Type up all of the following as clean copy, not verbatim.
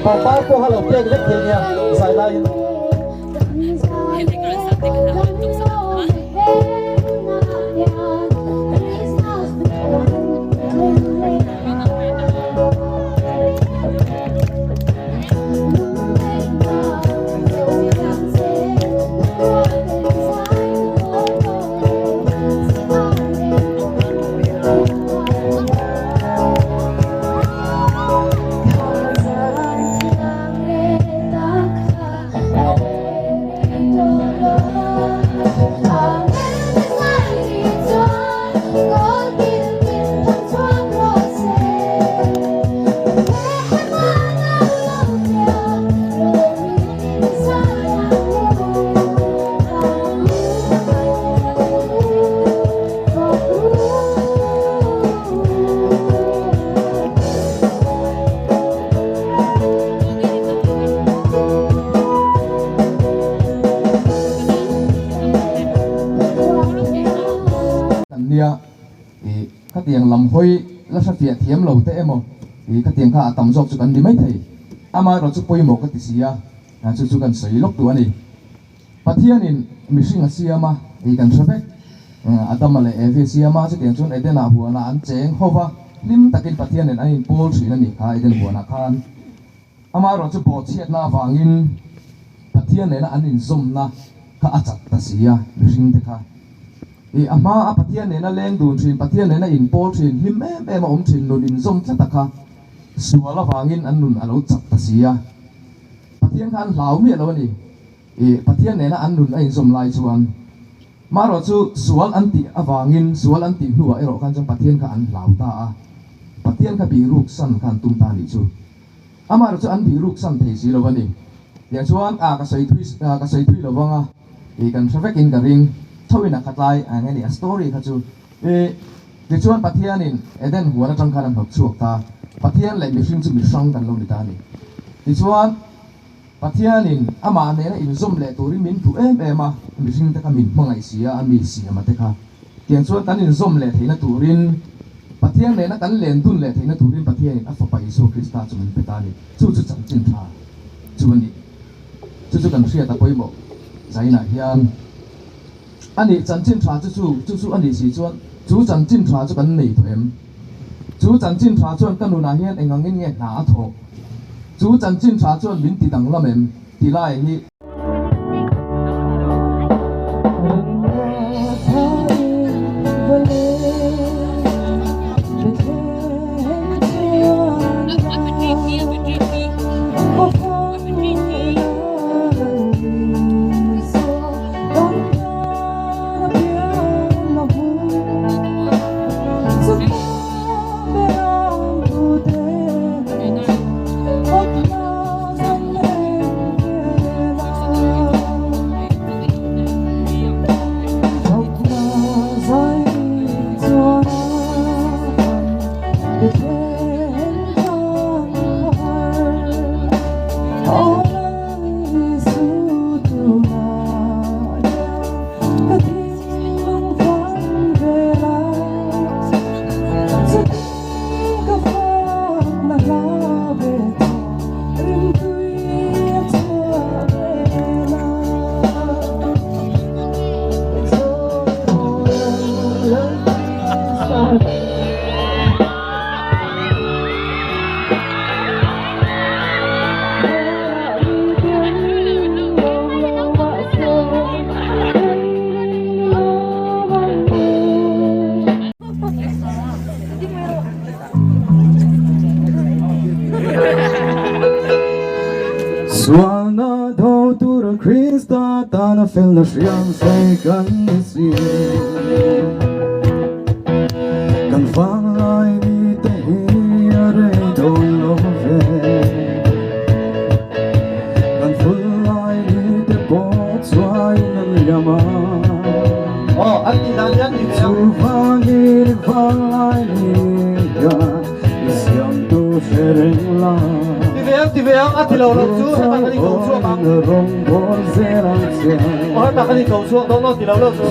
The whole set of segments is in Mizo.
Pangpar pawh a lo pek vek thei nia zai laiin. Kan nia ih khatiang lam hawi la hrefiah thiam lo te emaw ih khatiang kha a tam zawk chu kan ni maithei amaherawh chu pawimawh ka ti si a chu chu kan sawi lawk duh a ni. Pathianin mihring a siam a tih kan hre vek. Adama leh Evi a siam a, chutiang chuan Eden-ah huanah an cheng ho va, hlim takin Pathianin an inpawl thin a nih kha Eden huanah khan. Amaherawh chu bawhchhiatna avangin Pathian nena an inzawmna kha a chat ta si a, mihringte kha. I a hma a Pathian nena leng dun thin, Pathian nena inpawl thin, hlim em em a awm thin nun inzawm tlata kha sual avangin an nun a lo chat ta si a. Pathian kha an hlau miah lo a ni. I Pathian nena an nun a inzawm lai chuan marawh chu sual an tih avangin sual an tih hnuah erawh khan chuan Pathian kha an hlau ta a, Pathian kha bihruk san kha an tum ta a nih chu. Amaherawh chu an bihruk san thei si lo a ni. Tiang chuan a ka sawi thui ka sawi thui lo vang a, i kan hre vekin ka ring thoin a khat lai ang a ni a story kha chu. I tichuan Pathianin Eden huan atang khan a hnawt chhuak ta, Pathian leh mihring chu mihrang kan lo ni ta a ni. Tichuan. Pathianin amah nena inzawm leh turin min duh em em a, mihringte kha min hmangaih si a, a mi siama te kha. Tiang chuan kan inzawm leh theihna turin, Pathian nena kan len dun leh theihna turin Pathianin a Fapa Isua Krista chu min pe ta a ni. Chu chu chanchin tha chu a ni. Chu chu kan hriat a pawimawh zainah hian a ni. Chanchin tha chu chu chu chu a nih si chuan chu chanchin tha chu kan nei tawh em? Chu chanchin tha chuan ka nunah hian eng angin nge hna a thawh? Chu chanchin tha chuan min ti danglam em? Ti lai hi. Sualna tho tura Krista tana felna hriam hrei kan ni si. Kan vanglai ni te hi a rei dawn lo ve. Kan ful lai ni te pawh chuain an liam a. Aw, an tih dan hian ni ve a. Chuvangin vanglai ni hian i siamtu hre reng la. Ni ve a. an ti ve ang, a ti lo lo chu hetah kan inko chhuak ang. Aw hetah kan inko chhuak dawn aw ti lo lo chu.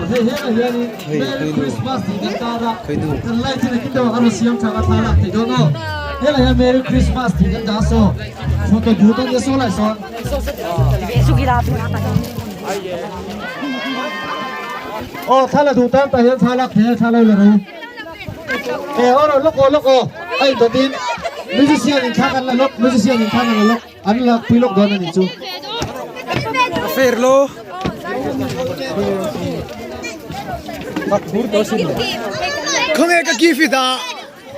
Hei helai hianin Merry Christmas tih kan tar a, kan light hi nakin deuhah kan rawn siam tha ka thla lak thei dawn aw. Helai hian Merry Christmas tih kan dah saw, photo booth a nia saw lai sawn. Aw thla la duh tan tah hian thla lak thei a thla lo la ro. E aw rawn lawk aw lawk aw a indawt in musician in thla kan la lawk musician in thla kan la lawk an lak pui lawk dawn a nih chu. Khawnge ka gift i dah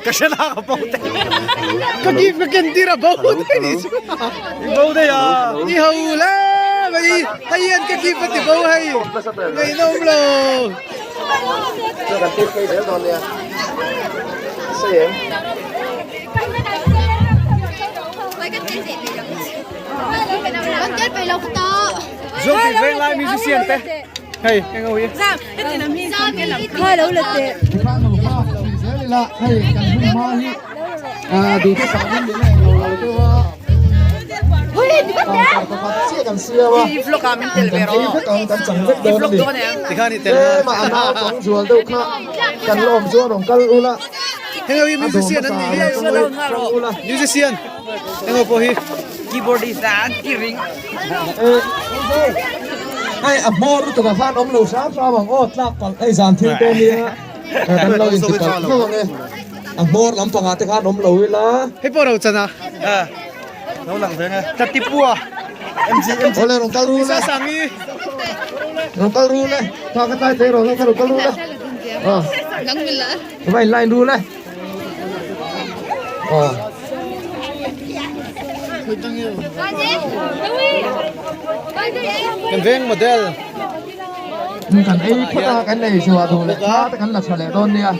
ka hre na ka bo te ka gift ka ken tir a bo te ni chu i bo dei a i ho le mai hei hian ka gift a ti bo hei ngaihnawm lo. Hei a hmawr lutuk ah khan awm lo hram hram ang aw tlak palh hei zan thil te nia kan lo inti palh hlauh ang e a hmawr lampang ah te khan awm lo ila. Hei pawh ro chan a. Lo lang ve nge. Tatipua. MG MG. Awle rawn kal rul e. Sangi. Rawn kal rul e. Tha ka tlai thei rawn kal rul e. Aw. Va in line rul e. Aw. Kan veng model. Kan ei phawt a kan ei chhuah duh leh tha te kan la tha leh dawn nia.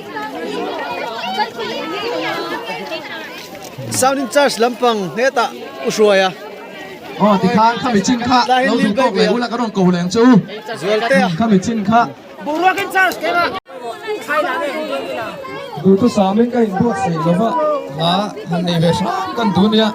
Sound in charge lampang hetah u hruai a. Aw tikhan khami chin kha lo duh tawk leh ula ka rawn ko leng che u. Khami chin kha. Duhthusam in ka inbuatsaih lova hla han nei ve hram kan duh nia.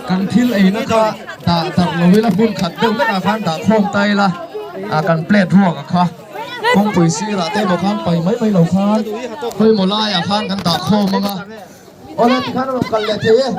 Kan thil eina kha dah darh lo ila hmun khat deuh hlekah khan dah khawm ta ila ah kan plate ruak a kha kawngpui sirah te emaw khan pai mai mai lo khan khawimaw laiah khan kan dah khawm ang a awle tikhan a rawn kal leh thei e.